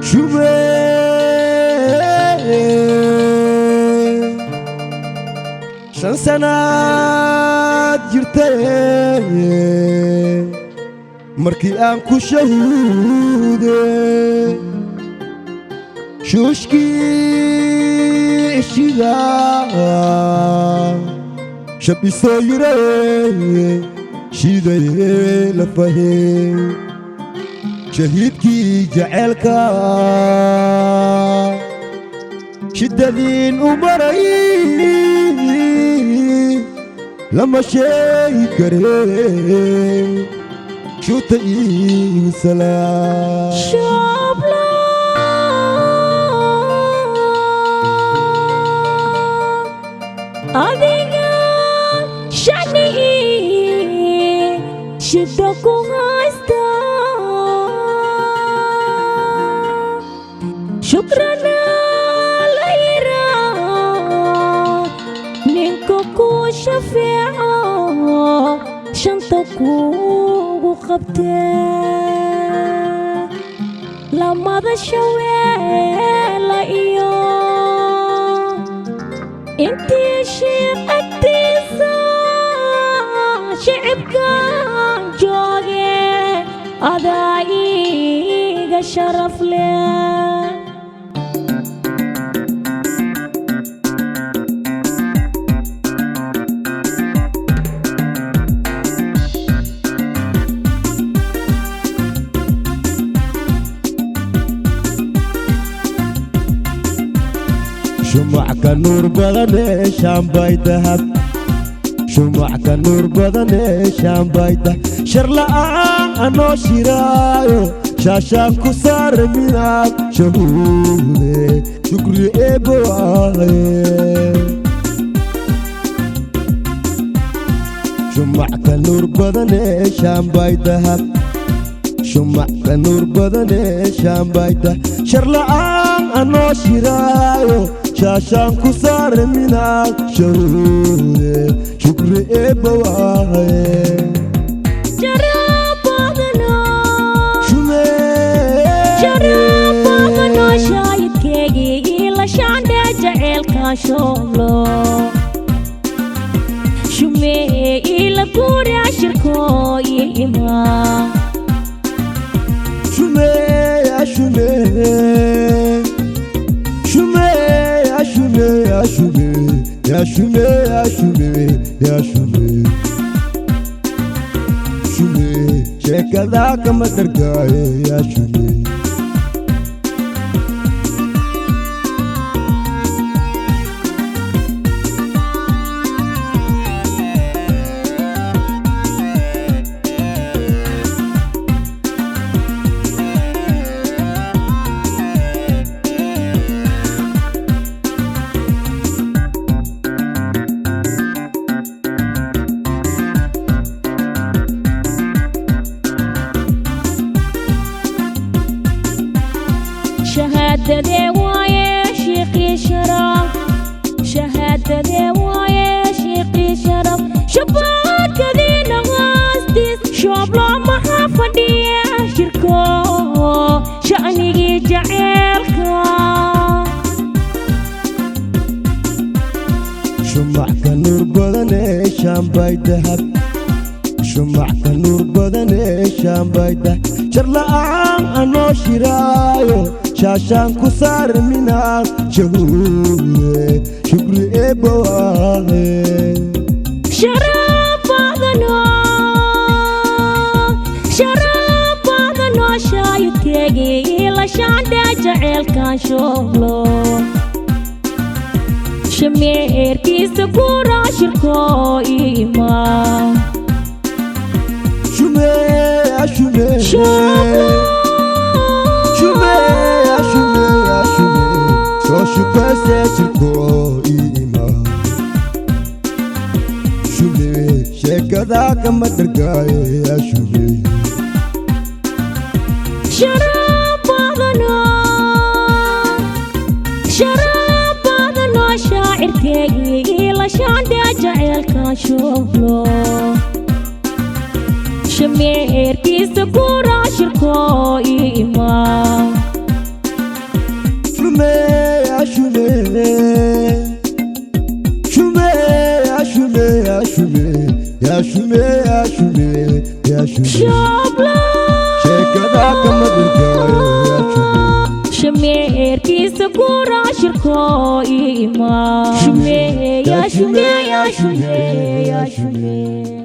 Shumee, 5 sanaad jirtay markii aan ku shahuude, shuushkii ishida shabisoo yire, shiidaye lafahe, shahiidkii jaceylka shiddadiin u maray lama sheegi kare, shuuta iigu salaam. Shoblo, adiga shani shida ku haysta, shukrana la yiraa ninka ku shafeeco, shanta kugu qabtee, lamada shaweela iyo intii shiiq agtiisa shicibkan jooge, adaa iiga sharaf leh. Shumac ka nuur badane shaambay dahab, shumac ka nuur badane shaambay dahab, shar la'aan anoo shiraayo, shaashaan ku saare minaad shahuude, shukri eebbo waaye. Shumac ka nuur badane shaambay dahab, shumac ka nuur badane shaambay dahab, shar la'aan anoo shiraayo, shaashaan ku saare minaad shahuude, shukri eebba waaye. Jarabadano. Shumee. Jarabadano, shaayidkeygii ila shaandhe jaceylka shooblo, shumee ila guura shirkoo ii imaa. Shumee ya shumee, shumee ya shumee, ya shumee, ya shumee, ya shumee, ya shumee, shumee, sheekadaa kama dargaaye, ya shumee. Shahaadadee waaye shiiqii sharaf, shahaadadee waaye shiiqii sharaf, shabaakadiina hoostiis shooblo maxaa fadhiya shirko sha'nigii jaceylka. Shumac ka nuur badane shaambay dahab, shumac ka nuur badane shaambay dahab, shar la'aan anoo shiraayo, shaashaan ku saare minaad shahuude, shukri eebba waaye. Sharabadano, sharabadano, shaayidkeygii ila shaandhe jaceylkan shooblo, shameerkiisa guura shirkoo imaa. Shumee ya shumee, shumee ya shumee, ya shumee, soo shukaysee jirkoo ii ima, shumee, sheekadaa kama dargaaye, ya shumee. Sharabadano, sharabadano, shaacirkeygii ila shaandhe jaceylka shooblo, shameerkiisa guura shirkoo imaa. Yaa shume, yaa shume, yaa shume. Shooblo. Sheekada kama dhirgaayo, yaa shume. Shameerkiisa guuraa shirko ima shume, yaa shume, yaa shume, yaa shume.